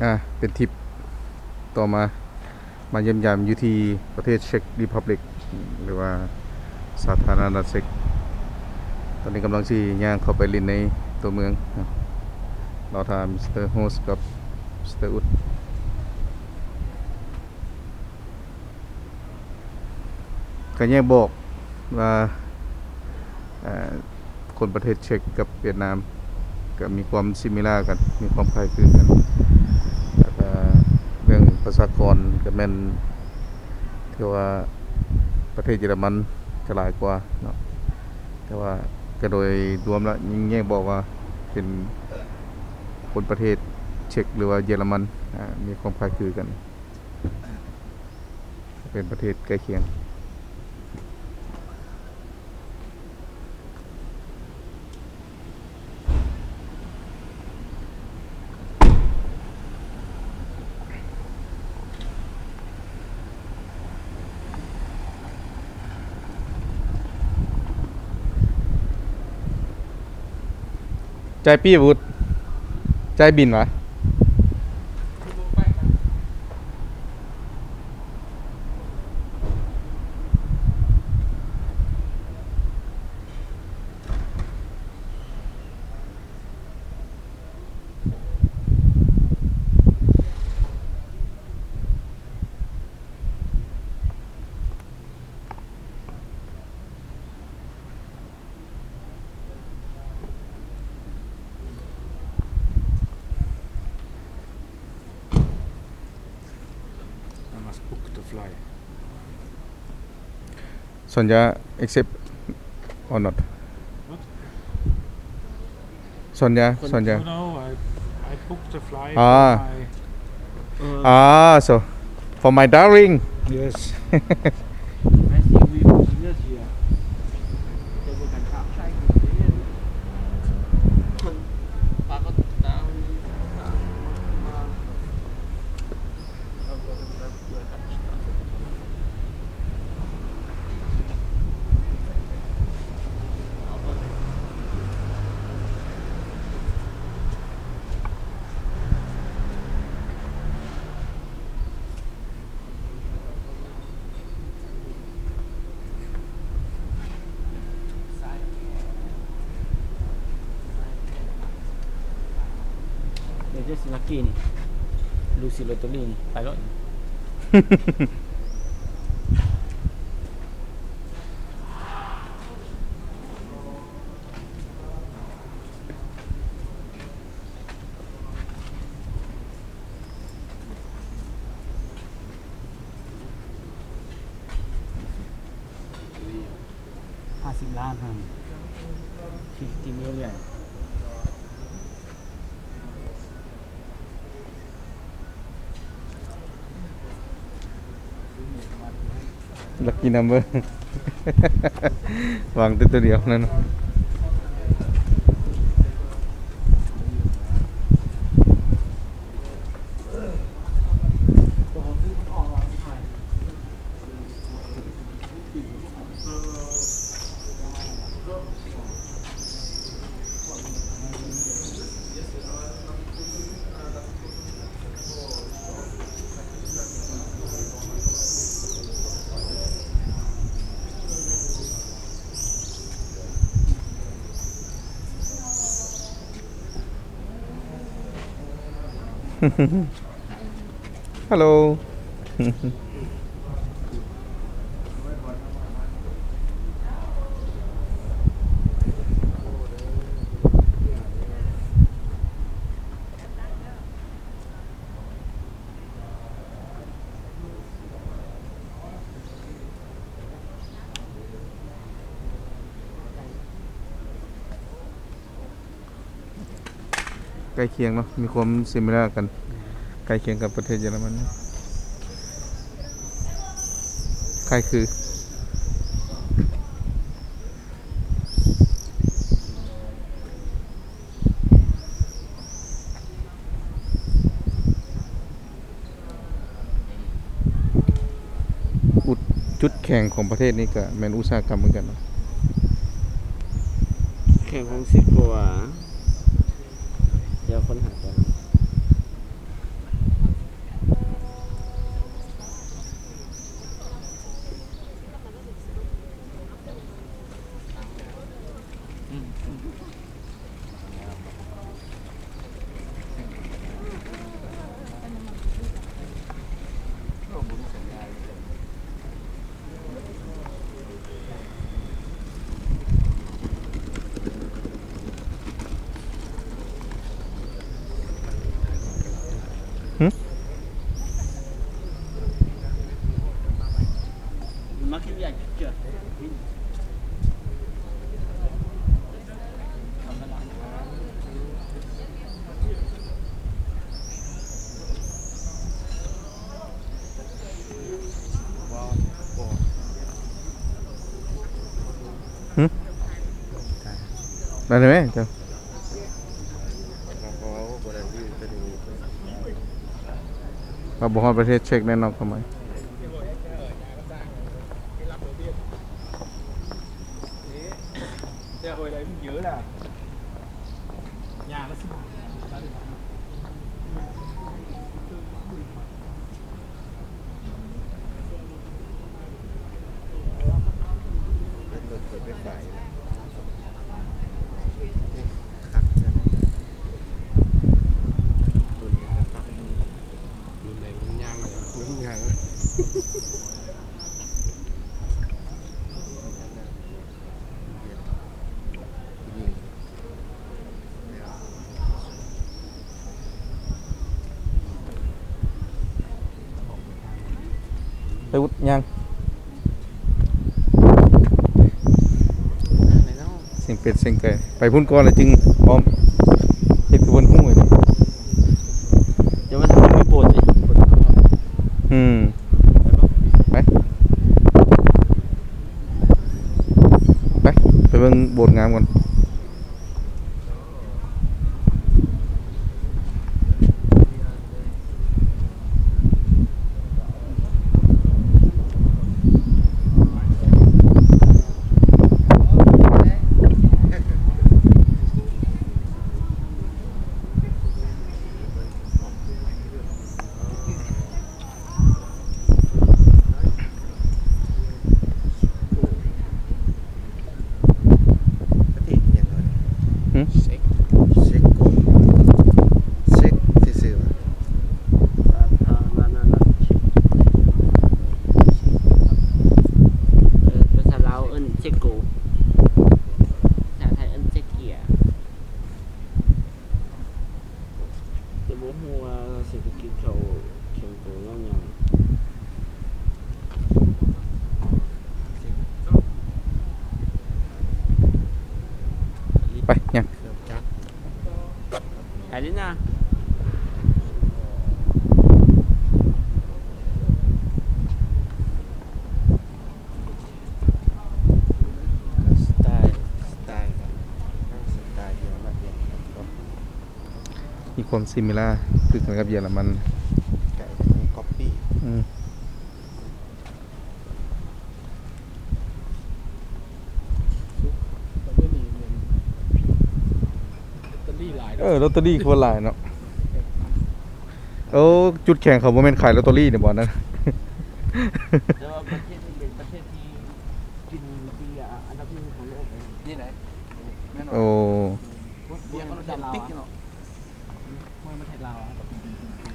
ອ່າ ເປັນທຣິບຕໍ່ມາ ມາຢ້ຽມຢາມຢູ່ທີ່ປະເທດເຊັກຣີພັບລິກ ຫຼືວ່າສາທາລະນະລັດເຊັກ. ຕອນນີ້ກຳລັງຊິຍ່າງເຂົ້າໄປຫຼິ້ນໃນຕົວເມືອງ. ລໍຖ້າມິສເຕີໂຮສກັບມິສເຕີອຸດ. ກໍແຍກບອກວ່າ ເອີ ຄົນປະເທດເຊັກກັບຫວຽດນາມກໍມີຄວາມຊິມິລາກັນ ມີຄວາມຄ້າຍຄືກັນ ແລ້ວກໍເລື່ອງປະຊາກອນກໍແມ່ນ ຖືວ່າປະເທດເຢຍລະມັນກໍຫຼາຍກວ່າເນາະ ແຕ່ວ່າກໍໂດຍລວມແລ້ວຍັງແຍກບໍ່ວ່າເປັນຄົນປະເທດເຊັກ ຫຼືວ່າເຢຍລະມັນ ອາ ມີຄວາມຄ້າຍຄືກັນ. ເປັນປະເທດໃກ້ຄຽງ. ຈ່າຍປີ້ວຸດ ຈ່າຍບິນຫວາ? Sonya accept or not? What? Sonya, Sonya. No, no, I, I booked the flight Ah. for my Ah, so for my darling. Yes. Lucy Lottery ນີ້ ໄປໂລດ. ຫ້າສິບລ້ານຫັ້ນ fifty million. Lucky number. ຫວັງແຕ່ຕົວດຽວນັ້ນ. Hello. ໃກ້ຄຽງເນາະ ມີຄວາມ similar ກັນ ໃກ້ຄຽງກັບປະເທດເຢຍລະມັນ ຄ້າຍຄື. ອຸດ ຈຸດແຂງຂອງປະເທດນີ້ກະແມ່ນອຸດສາຫະກຳເໝືອນກັນເນາະ. ແຂງຂອງຊິໂກວາ ດຽວຄົ້ນຫາກ່ອນ. ໄດ້ແລ້ວແມ່ເຈົ້າ. ວ່າບໍ່ຮອດປະເທດເຊັກແນ່ນອນຄວາມໝາຍ. ໄປວຸດຍ່າງ ສຽງເປັດສຽງໄກ່ ໄປພຸ້ນກ່ອນແລ້ວຈຶ່ງອ້ອມ ເຮັດຄືເພິ່ນຮູ້ນີ້. ເຈົ້າວ່າຊິໄປໂບດນີ້. ອືມ ໄປ ໄປ ໄປເບິ່ງໂບດງາມກ່ອນ. ປະເທດອີ່ຫຍັງເນາະນີ້? ຫຶ? ເຊັກ ເຊັກໂກ ເຊັກຊື່ໆ ຫວາ? ສາທາລະນະລັດເຊັກ ເອີ ພາສາລາວເອີ້ນເຊັກໂກ ພາສາໄທເອີ້ນເຊັກເກຍ. ແຕ່ບໍ່ຮູ້ວ່າເສດຖະກິດເຂົາແຂງໂຕຍ້ອນຫຍັງ. ໄປ ຍ່າງ ໄປເລີຍນະ. ສະໄຕ ສະໄຕ ສະໄຕເຢຍລະມັນ ມີຄວາມຊິມິລາຄືກັນກັບເຢຍລະມັນ. ກະມີກັອບປີ້ ອືມ. ເອີ ລົດຕະລີໂຄດຫຼາຍເນາະ. ໂອ້ ຈຸດແຂງເຂົາບໍ່ແມ່ນຂາຍລົດຕະລີນີ້ບໍ່ນັ້ນ? ແຕ່ວ່າປະເທດນີ້ເປັນປະເທດທີ່ກິນເບຍອັນດັບໜຶ່ງຂອງໂລກເລີຍ. ນີ້ໄດ໋ ແມ່ນບໍ່? ໂອ້ ເບຍຂອງລາວ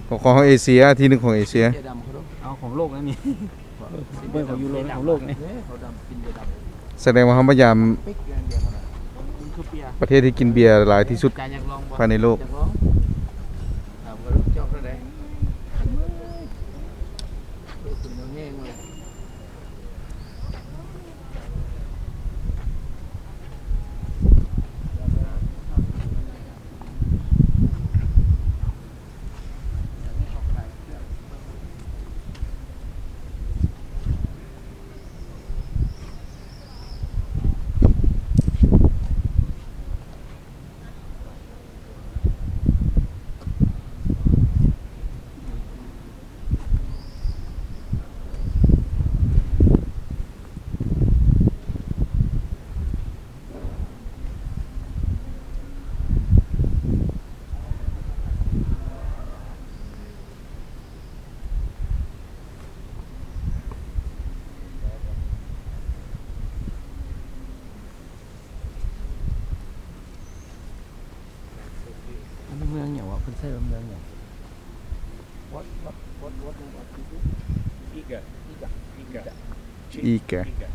ຂອງເຮົາເອເຊຍ ທີໜຶ່ງຂອງເອເຊຍ. ເບຍດຳເຂົາ ເອົາຂອງໂລກນັ້ນນີ້ ເບິ່ງຂອງຢູໂຣ ຂອງໂລກນີ້ ເຂົາດຳ ກິນເບຍດຳ. ສະແດງວ່າເຮົາມາຢາມປະເທດທີ່ກິນເບຍຫຼາຍທີ່ສຸດພາຍໃນໂລກ. ຢາກລອງບໍ່? ຢາກລອງ. ຖາມເຂົາເຈົ້າເທົ່າໃດ? ເອີ ເປັນແນວແຮງເລີຍ. ອັນນີ້ເມືອງຫຍັງວະ? ເພິ່ນໃຊ້ວ່າເມືອງຫຍັງ? What, what, what, what name of city? Iga. Iga. Iga. Iga. Iga.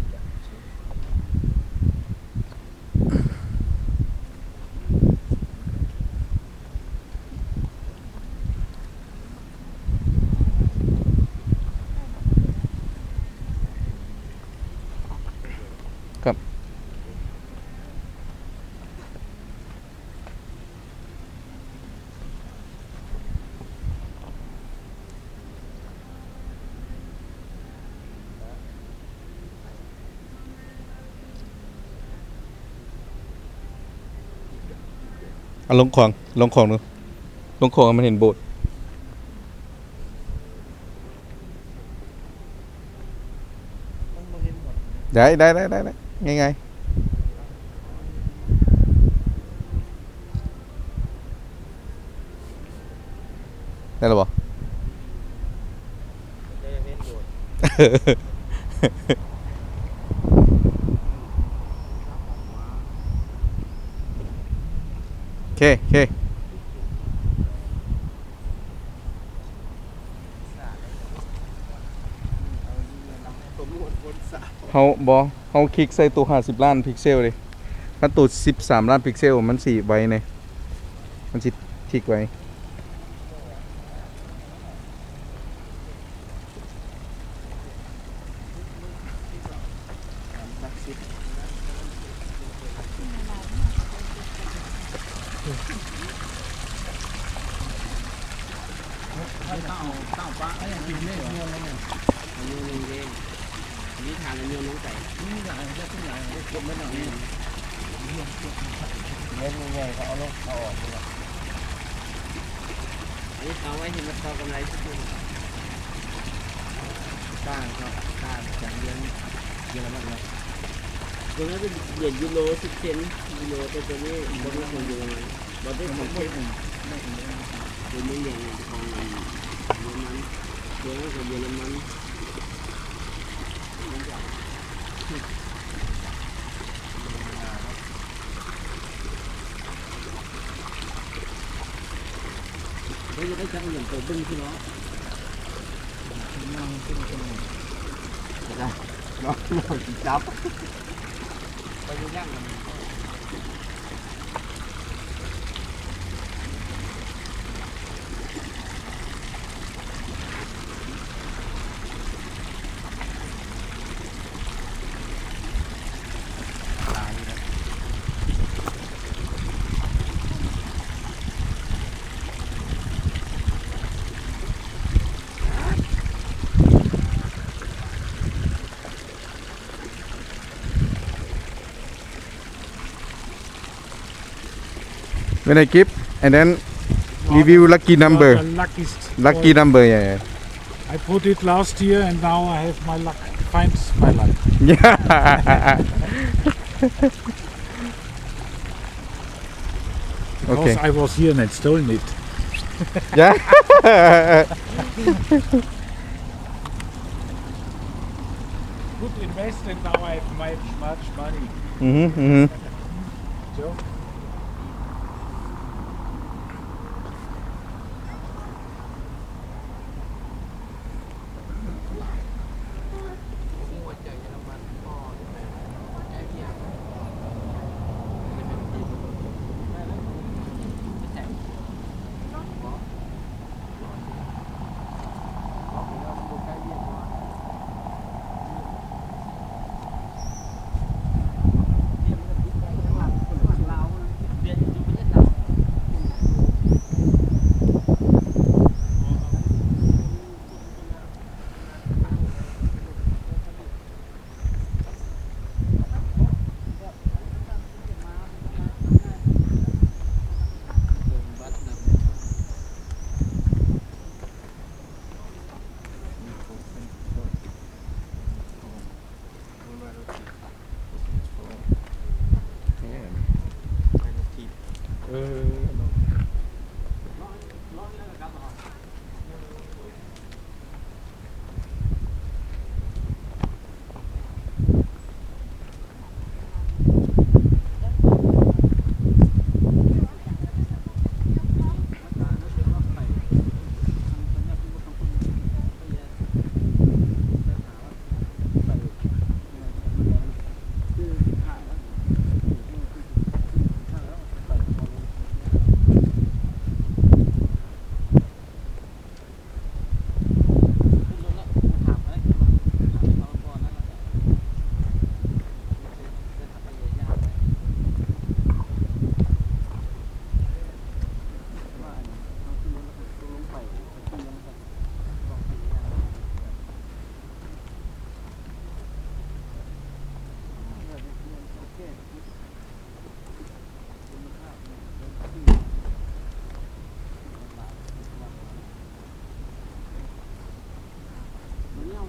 ເ ເອົາລົງຂອງ ລົງຂອງດູ ລົງຂອງໃຫ້ມັນເຫັນໂບດ. ມັນບໍ່ເຫັນບໍ່? ໄດ້ ໄດ້ ໄດ້ ໄດ້ ງ່າຍໆ. ໄດ້ແລ້ວບໍ່? ໂອເຄ ໂອເຄ. ເຮົາ ບໍ່ ເຮົາຄລິກໃສ່ໂຕຫ້າສິບລ້ານພິກເຊວເດ້. ຄັນໂຕສິບສາມລ້ານພິກເຊວ ມັນຊິໄວແດ່ ມັນຊິທິກໄວ. ອັນນີ້ເອົາໄວ້ໃຫ້ມັນຕໍ່ກຳໄລ ຕ່າງເນາະ ຕ່າງຈາກເດືອນເຢຍລະມັນເນາະ. ຕົວນັ້ນເປັນເຢນຢູໂຣ ສິບເຊັນ ຢູໂຣ ແຕ່ຕົວນີ້ບໍ່ແມ່ນຂອງເຢຍລະມັນ ບໍ່ໄດ້ຂອງເຈັດ ຕົວນີ້ເປັນຂອງເຢຍລະມັນ ຕົວນັ້ນຂອງເຢຍລະມັນ. ເຮົາຈະໄດ້ຈັກເງິນໂຕເບິ່ງຊິເນາະ. ໄດ້ ລອງ ລອງຈັບ ໄປຢູ່ຍັງມັນ. When I keep and then review lucky number. Lucky number, yeah, yeah. I put it last year and now I have my luck. Finds my luck. Yeah. Because I was here and I stolen it. Yeah. Good invest and now I have much, much money. Mm-hmm, mm-hmm. Joe?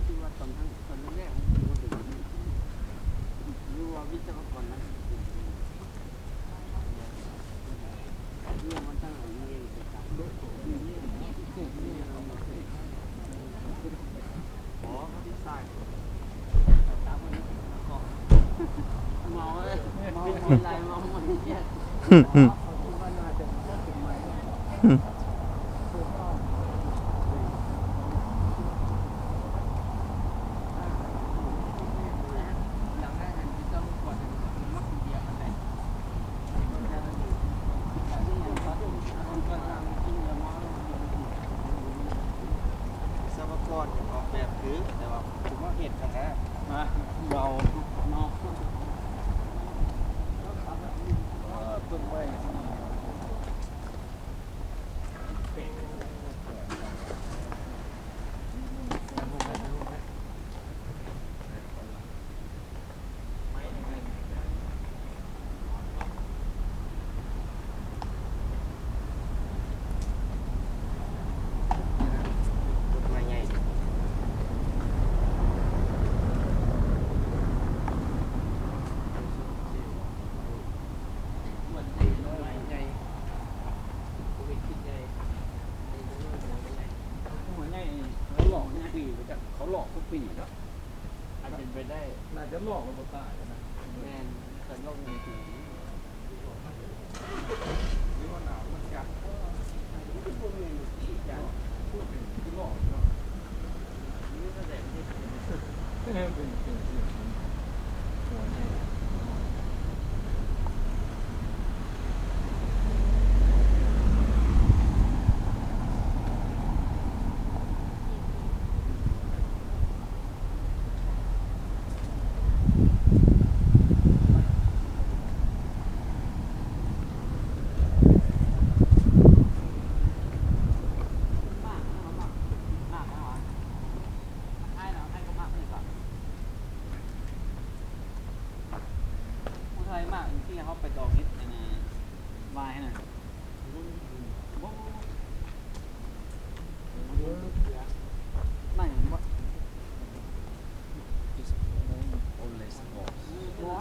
ຄືວ່າຕອນນັ້ນ ຕອນແລກໆ ມັນບໍ່ເປັນ ຫຼືວ່າວິສະວະກອນມັນເປັນ ວິສະວະກອນອອກແບບຖືກ ແຕ່ວ່າຜູ້ມາເຮັດຫັ້ນນະ ມາເມົາເນາະ ເອີ ຕົ້ນໄມ້ ອາດເປັນໄປໄດ້ ໜ້າຈະຫຼອກແລ້ວບໍ່ຕາຍນະ ແມ່ນ ຄັນລອກນີ້ ຜູ້ໄທມາກທີ່ເຮົາໄປດອງເຮັດອັນນ່າ ວາຍຫັ້ນນະ ບໍ່ ບໍ່ ບໍ່ ບໍ່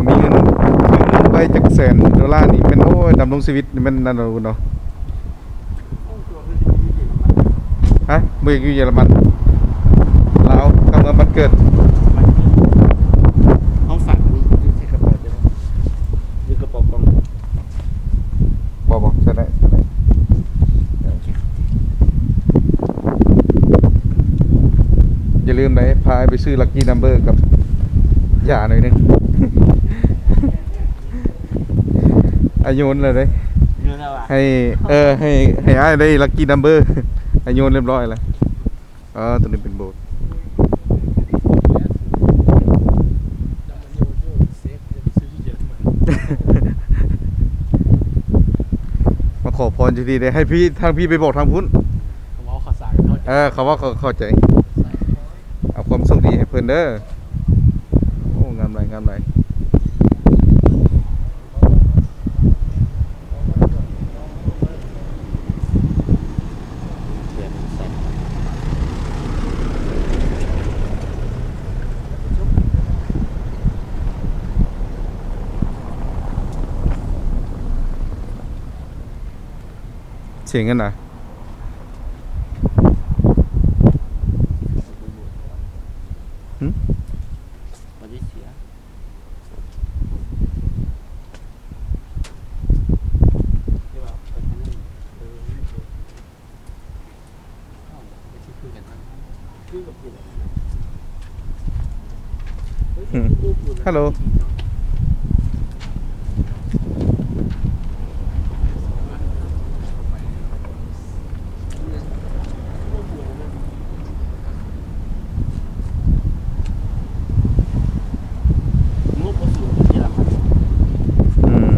ມີເງິນ ມີເງິນໄປຈັກແສນໂດລານີ້ແມ່ນ ໂອ້ຍ ດຳລົງຊີວິດນີ້ແມ່ນນັ້ນເນາະ ຮະ ບໍ່ຢາກຢູ່ເຢຍລະມັນ ລາວ ກຳເມືອງບ້ານເກີດ ຂອງຝາກຢູ່ໃນກະເປົາເຈົ້າ ຢູ່ກະເປົາກ່ອງ ບໍ່ ບໍ່ ໃຊ້ໄດ້ ໃຊ້ໄດ້ ໂອເຄ ຢ່າລືມເດີ ພາໄປຊື້ລັກກີ້ນຳເບີກັບຢາໜ້ອຍໜຶ່ງ ອາຍຸນແລ້ວເດ້ ໃຫ້ ເອີ ໃຫ້ ໃຫ້ອ້າຍໄດ້ລັກກີ້ນຳເບີ ອາຍຸນຮຽບຮ້ອຍແລ້ວ. ອ່າ ຕົວນີ້ເປັນໂບດ ມາຂໍພອນຢູ່ທີ່ໃດ ໃຫ້ພີ່ ທາງພີ່ໄປບອກທາງພຸ້ນ ເຂົາເວົ້າພາສາເຂົາເຈົ້າ ເອີ ເຂົາເວົ້າເຂົາເຂົ້າໃຈ ເອົາຄວາມໂຊກດີໃຫ້ເພິ່ນເດີ ໂອ້ ງາມຫຼາຍ ງາມຫຼາຍ. ສຽງກັນນະ ຫື? ບໍ່ໄດ້ເສຍ. ແຕ່ວ່າໄປທາງນັ້ນ ເອີ ມັນໂອເຄ. Hello. ອືມ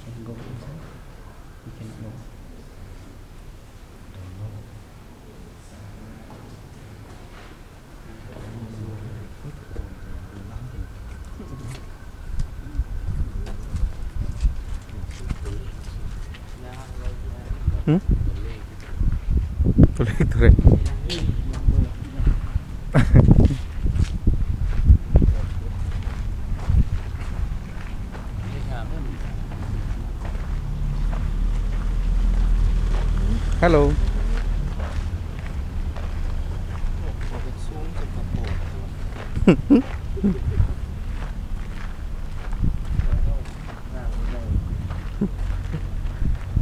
Can go inside? We cannot go. Don't know. ຫື? ຕົວເລກ ຕົວເລກ. Hello.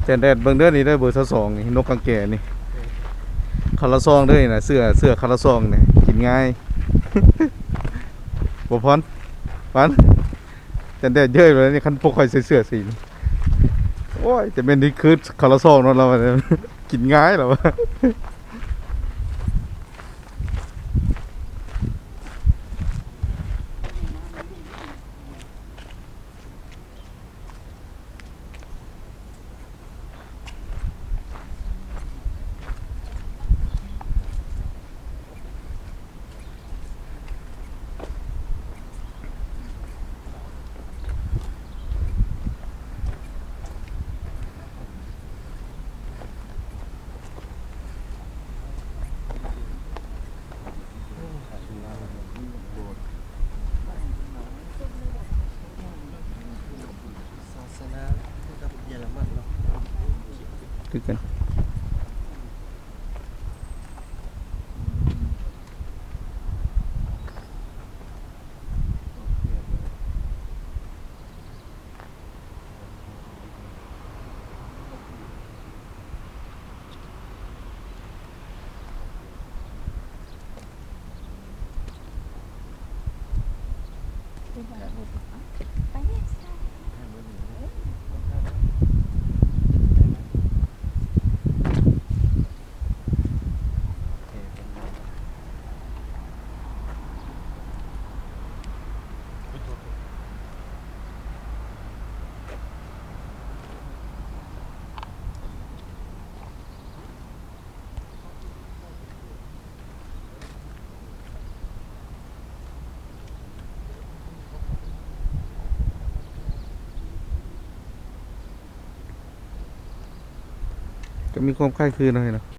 ແຈນແດດ ເບິ່ງເດີນີ້ເດີ ເບີຊາວສອງນີ້ ນົກກາງແກນີ້ ຄາລາຊອງເດີນີ້ນະ ເສື້ອ ເສື້ອຄາລາຊອງນີ້ ກິນງ່າຍ. ບໍ່ພອນ ປານ ແຈນແດດເຍີ້ຍແລ້ວນີ້ ຄັນພວກຂ້ອຍໃສ່ເສື້ອສີນີ້ ໂອ້ຍ ຈະແມ່ນນີ້ຄືຄາລາຊອງເນາະ ລາວວ່າ ກິນງ່າຍ ລາວວ່າ. ສາສະໜາຄືກັບເຢຍລະມັນເນາະ ຄືກັນ. ກໍມີຄວາມຄ້າຍຄືເນາະ.